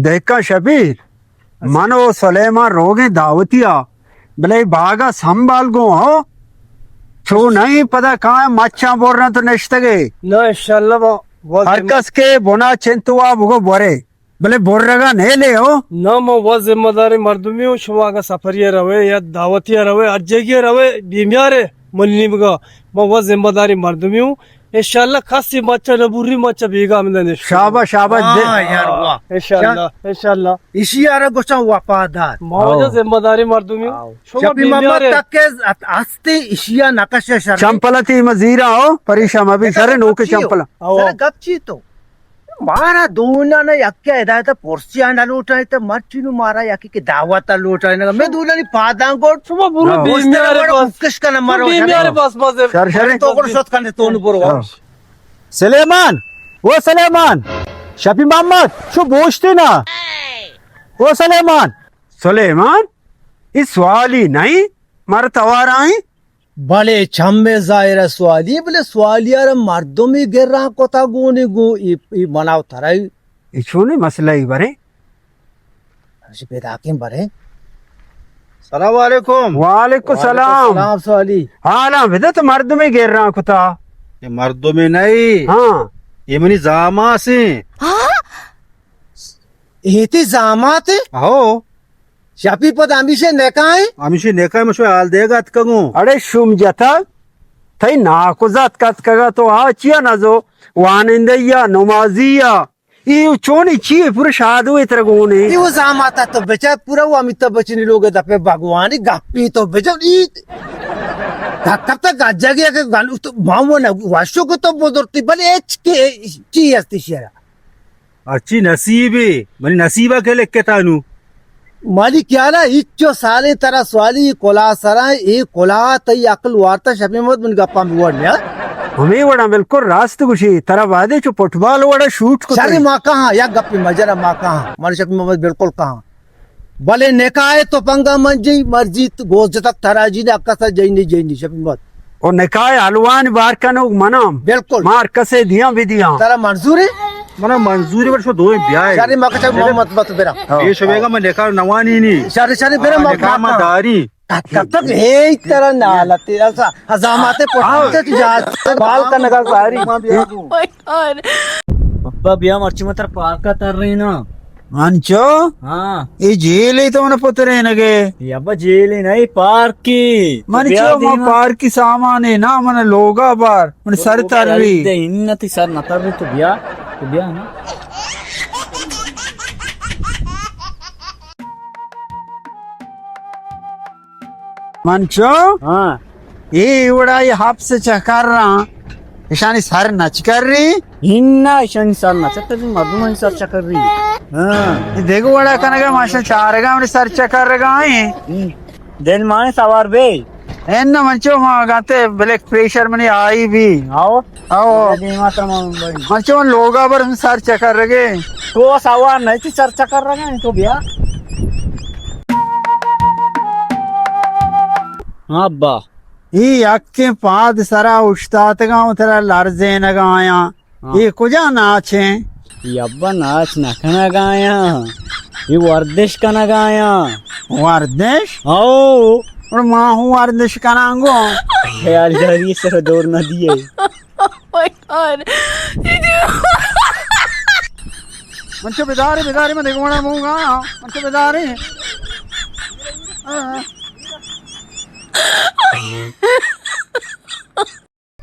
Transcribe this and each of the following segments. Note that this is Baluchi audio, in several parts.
دہکان شبیر، من و سلیمان روگیں دعوتی ءَ، بلے باغ ءَ سنبھال گوں، ہو؟ چو نہیں پدا کاں مچاں برنت و نشتگے۔ نہ، انشاءاللہ ما، ما ہر ذمہ کس کے بنا چنتوا بگو برے، بلے برگا نیلے ہو۔ نہ، ما وا ذمہ داریں مردمی ہوں، شما اگاں سفری ءَ روے یا دعوتی ءَ روے، ہر جگہ ءَ روے، بیمیارے، منی نیمگا، ما وا ذمہ داریں مردمی ہوں، انشاءاللہ کسی مچ نہ بوری، مچ بیگا ہمدا نشت۔ شاباش، شاباش، دے۔ ہاں یار، واہ۔ انشاءاللہ، انشاءاللہ۔ ایشی آرا گوشاں وفادار۔ ما واجہ ہاں۔ ذمہ داری مردمی۔ ہاں۔ شما شپی محمد بیمیارے۔ تک کے ات-، ہستی ایشیا نقش شر۔ چمپلتی مزیرا ہو، پریشان مبی، سر نوکے چمپل۔ ہاں۔ سر گپ چی تو؟ مارا دونانا یکے ہدایت پرسیا نہ لوٹائے تو مرچی نو مارا یکے کہ دعوت لوٹائے نہ۔ میں دونانی پاداں گوٹ۔ شما برو ہاں۔ بیمیارے بس۔ کش کنا مرو بیمیارے بس، بس۔ شر، شر۔ تو گوٹ شت کنے تو نو برو۔ ہاں۔ سلیمان، او سلیمان، شپی محمد، شو بوشتے نا؟ او سلیمان۔ سلیمان، ای سوالی نہیں، مر توارا ہیں۔ بلے چمے ظاہر ہے سوالی، بلے سوالی آر مردمی گراں کتا گونی گو، ای، ای مناو ترائی۔ ای چونی مسئلہ ای برے؟ اچھا، پیدا کیں برے۔ السلام علیکم۔ وعلیکم السلام۔ وعلیکم السلام سوالی۔ حالاں بدت مردمے گراں کتا۔ یہ مردمے نہیں۔ ہاں۔ یہ منی زاماسیں۔ اے تئی زامات؟ ہو۔ شپی پد ہمیشہ نکاح ہے؟ ہمیشہ نکاح، مشو حال دے گا اتکگوں۔ اڑے شوم جتا، تئی ناکوزات کتکگا تو آ چیا نزو؟ وانندہ یا نمازی یا؟ ای چونی چی ہے؟ پورا شادو ہے ترا گونے۔ ای وہ زاماتا تو بچا پورا وہ امیتابھ بچنی لوگ دپے بھگوانی گپی تو بچا ای۔ دکتا گجا گیا کہ گن تو ماں وہ نہ واشو کو تو بزرتی بلے اچ کے چی ہستی شیرا۔ ہرچی نصیبے، منی نصیبا کہ لکھتا نو۔ مالی خیالا ہچو سالے ترا سوالی کلا سرا، اے کلا تئی عقل وارتا شپی مت من گپاں بوڑ نیا۔ ہمیں وڑا بالکل راست گوشی، ترا وعدے چو فٹبال وڑا شوٹ کو شری تئی۔ ما کہاں، یک گپی مجرا ما کہاں، من شپی محمد بالکل کہاں۔ بلے نکاح تو پنگا من جی مرضی تو گوز جتک ترا جی نے اکسا جئی نہیں جئی نہیں شپی مت۔ او نکاح حلوان بار کنوک منام۔ بالکل۔ مار کسے دیاں بھی دیاں۔ ترا منظور ہے؟ منا منظور ہے، بلے شو دوئیں بیائے۔ شری مکہ چا محمد مت برا۔ ہاں۔ یہ شبیگا میں نکاح نوانی نہیں۔ شری، شری برا ہاں، مکہ نکاح ما داری۔ کب تک ہے ترا نالتے، ایسا عظامات پٹتے تو جا بال کنگا ساری۔ Oh my God۔ ابا بیا مرچی متر پارکا تر رہی نا۔ انچو؟ ہاں۔ اے جیل ای تو من پترینگے۔ اے ابا جیل ای نہیں، پارکی۔ من بیا چو ما دیما۔ پارکی سامان ہے نا، من لوگا بار، من سر تر رہی۔ دے ان تی سر نہ تر رہی تو بیا، تو بیا نا۔ من چو؟ ہاں۔ اے وڑا یہ حبس چکر رہا۔ اشانی سر نچ کر رہی؟ ہنا اشانی سر نچ کر رہی، مردمانی سر چکر رہی۔ ہاں۔ دیگو وڑا کنگا ماشا چارگا منی سر چکر رگا ہیں۔ ہم۔ دل مانے سوار بے۔ ہنا من چو ما گاتے بلڈ پریشر منی آئی بھی۔ آؤ۔ آؤ۔ دیما تمام بھائی۔ من چو لوگا بر ہم سر چکر رگے۔ تو سوار نہیں تھی سر چکر رگا تو بیا۔ ہاں ابا۔ ای یکیں پاد سرا اوشتاتگاں و ترا لرزینگا آیاں۔ ہاں۔ ای کجا ناچیں؟ ای ابا ناچ نہ کنگا آیاں۔ ای وردش کنگا آیاں۔ وردش؟ او۔ اور ما ہوں وردش کناں گو۔ خیال داری سر دور نہ دیے۔ Oh my God۔ من چو بداری، بداری، من دیگونا مونگا، من چو بداری۔ ہاں۔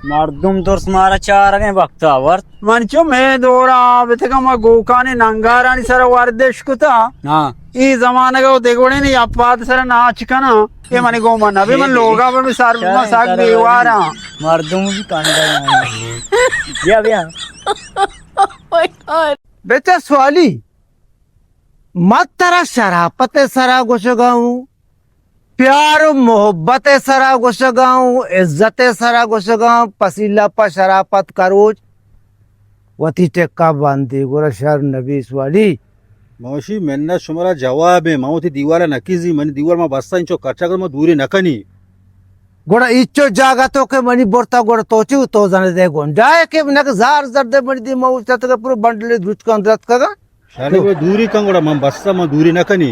مردم درست مارا چارگیں وقت آورت۔ من چو میں دورا بتگا ما گوکانی ننگارانی سر وردش کتا۔ ہاں۔ ای زمانگا و دگوڑے نی اپاد سر ناچ کنا۔ اے منی گوما نبی من لوگا بر سر ما سک بیواراں۔ مردم بھی کنڈا۔ بیا بیا۔ Oh my God۔ بچہ سوالی، ما ترا شرافت سرا گوشگا ہوں۔ پیار و محبت ء سرا گوشگاں و عزت ء سرا گوشگاں، پسیلہ پہ شرافت کروچ وتی ٹکا بندی، گڑا شر نبی سوالی۔ موشی منت شمارا جواب ہے، من وتی دیوال نکیزی، منی دیوال ما بستا انچو کچا کر ما دوری نکنی۔ گڑا ایچو جاگہ تو کہ منی برتا گڑا تو چی تو زن دے گنڈا ہے کہ نک زار زر دے منی دی ما اوچتگ پورا بنڈلے درچکان درتکگا۔ ارے وہ دوری کن گڑا من بستا، من دوری نہ کنی۔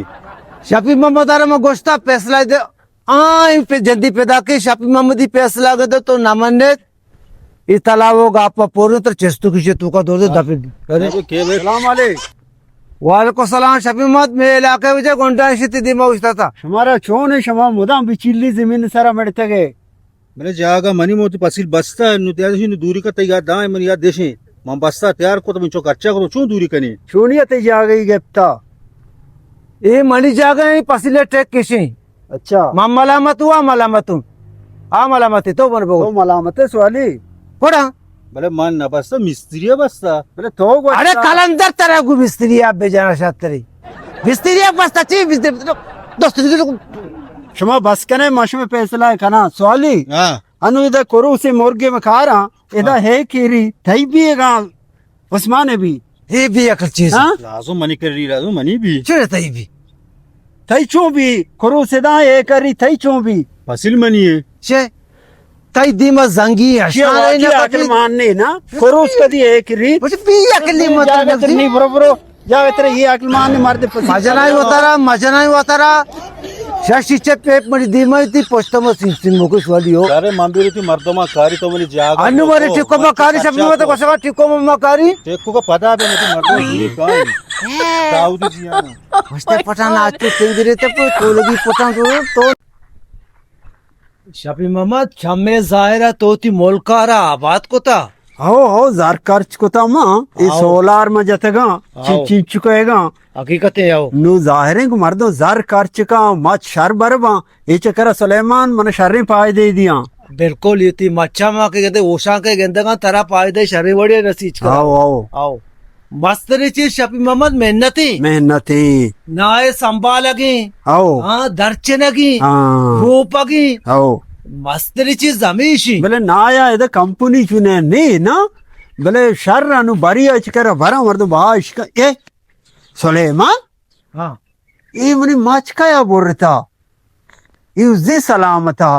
شفیع محمد ءَ را من گوشتا فیصلہ دے۔ آ، این پہ جندی پیدا کی شفیع محمدی فیصلہ گدو تو نہ منت۔ ای تلاو گاپا پورن تر چستو کشے تو کا دور دے دفن۔ ارے۔ سلام علیک۔ وعلیکم السلام شفیع محمد، میں علاقے وجہ گونڈا شتی دیما اوشتا تھا۔ شمارا چون ہے، شما مدام بچیلی زمین سرا مڑتگے۔ بلے جاگہ منی موتی پسیل بستا، نو تیار شی، نو دوری کا تیار دائیں، من یاد دیشیں۔ من بستا تیار کو تو من چو کچا کو چون دوری کنی؟ چونی تے جاگہ ہی گپتا۔ اے منی جاگہ ہے، پسیل ٹیک کشیں۔ اچھا۔ من ملامت ہوں، آ ملامت ہوں۔ آ ملامت ہے، تو بن بگو۔ تو ملامت ہے سوالی۔ کوڑا؟ بلے من نہ بستا، مستری بستا۔ بلے تو گوشتا۔ ارے کلندر ترا گو مستری اب بے جانا شاتری۔ مستری بستا چی؟ مستری دوست۔ شما بس کنے، ما شما فیصلہ کنا۔ سوالی۔ ہاں۔ انو ادا کروسی مرگے مکارا، ادا ہاں۔ ہے کیری، تئی بھی گا عثمان بھی۔ اے بے عقل چیز۔ ہاں؟ لازم منی کری، لازم منی بھی۔ چرا تئی بھی؟ تئی چون بھی؟ کروس ادا ہے کری، تئی چون بھی؟ فصل منی ہے۔ چے؟ تئی دیما زنگی ہے۔ چیا واقعی عقل مان نے نا؟ کروس کدی ہے کری؟ مجھے بے عقلی مت جاگہ لگتی۔ نہیں، برو، برو۔ جا ترا یہ عقل مان نے مرد پسی۔ مجنائی وتارا، مجنائی وتارا۔ شش چہ پیپ منی دیما تی پشت ما سین سین مکش والی ہو۔ ارے من بھی تی مردم کاری تو منی جاگہ انو مری ٹکو ما کاری شب مت کو سوا ٹکو ما کاری۔ ٹکو کا پتا بے متی مردم دوری کائیں۔ داؤد جی آنا۔ مشتے پٹھان آچو تندرے تے پو تو لگی پٹھان تو تو۔ شفیع محمد، چمے ظاہر ہے تو تی ملک ءَ را آباد کتا۔ ہو، ہو، زر خرچ کتا ما، اے ہو۔ سولار ما جتگاں، ہو۔ چین چین چکے گاں۔ حقیقت ہے، ہو۔ نو ظاہر ہے کہ مردم زر خرچ کا، مچ شر بر باں۔ اے چکر سلیمان من شریں فائدے دیاں۔ بالکل، یہ تی مچا ما کے گندے، اوشاں کے گندگاں، ترا فائدے شریں وڑے رسیچ کر۔ ہو، ہو۔ ہو۔ مستری چیز شفیع محمد محنتی۔ محنتی۔ نائے سنبھالگیں۔ ہاؤ۔ ہاں، درچنگیں۔ ہاں۔ روپگیں۔ ہاؤ۔ مستری چیز ہمیشی۔ بلے نایا ادا کمپنی چنے نہیں نا۔ بلے شر انو بری اچ کر بھرا مردم باش کا، اے سلیمان؟ ہاں۔ اے منی مچ کیا برتا؟ اے زی سلامتا۔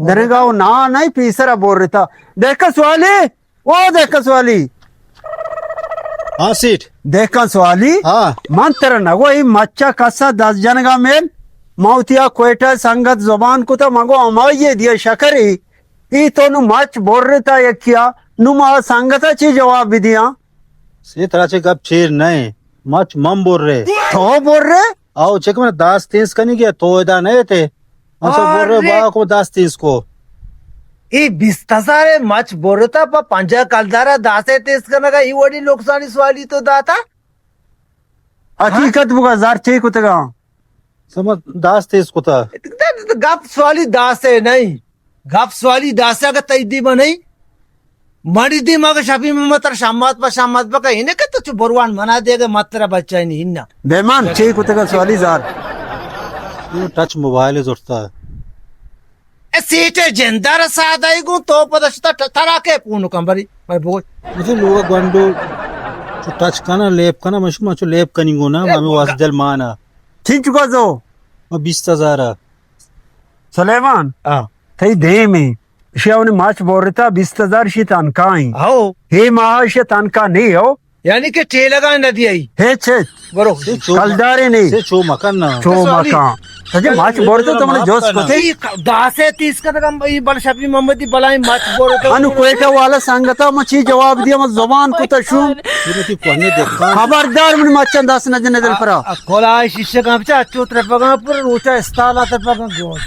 درگا و نا نہیں پیسرا برتا۔ دیکھا سوالی؟ او دیکھا سوالی؟ ہاں سیٹھ۔ دیکھا سوالی؟ ہاں۔ من ترا نگو اے مچا کسا دست جنگا میل۔ ما وتیا کوئٹہ سنگت زبان کتا مگو ہمائی دیا شکری۔ ای تو نو مچ برتا یکیا۔ نو ما سنگتا چی جواب بدیاں؟ سے ترا چے گپ چیر نئے، مچ من برے۔ تو برے؟ او چک من داس تیز کنی گیا، تو ادا نئے تے۔ اسو برے ارے۔ با کو داس تیز کو۔ ای بیست ہزار مچ برتا پا پنجاہ کلدارا داسے تیز کنگا، ای وڑی نقصانی سوالی تو داتا؟ حقیقت بگا زار چے کتگا؟ سمجھ داس تیز کتا۔ گپ سوالی داسے نہیں۔ گپ سوالی داسے اگر تئی دیما نہیں۔ مڑی دیم اگر شفیع محمد تر شامات پا شامات بکا، ہنے کہ تو چو بروان منا دے گا مت ترا بچہ نہیں ہنا۔ بے مان، چے کتگا سوالی زار؟ ٹچ موبائل زرتا۔ اے سیٹے جندار سادہ ہی گوں تو پدا شتا ٹ-، ترا کے پونو کم بری، بھائی بوجھ۔ مجھے لوگ گنڈو چو ٹچ کنا، لیپ کنا، مشو ما چو لیپ کنی گو نا، ما ہمیں واس دل مانا۔ چنچ گوزو؟ ما بیست ہزار۔ سلیمان، ہاں۔ تئی دیم ایں۔ اشی اونی ماچ بورتا بیست ہزار اشی تنکا ایں۔ ہاؤ۔ ہے ماہ اشی تنکا نہیں ہو۔ یعنی کہ ٹیلگا نہ دیائی۔ ہچ ہچ۔ برو۔ سے چو کلدارے نہیں۔ سے چو مکن نا۔ چو مکن۔ سجے ماچ بورتا تو من جوس کتے۔ داسے تیز کتگم بھائی بل شفیع محمدی بلائیں ماچ بورتا۔ انو کوئٹہ والا سنگتا من چی جواب دیا من زبان کتا شوم۔ خبردار من مچن داس نہ جنے دل پرا۔ کلا شیشہ کا بچا چوتر پگا پر روچا استالا تر پگا گوس۔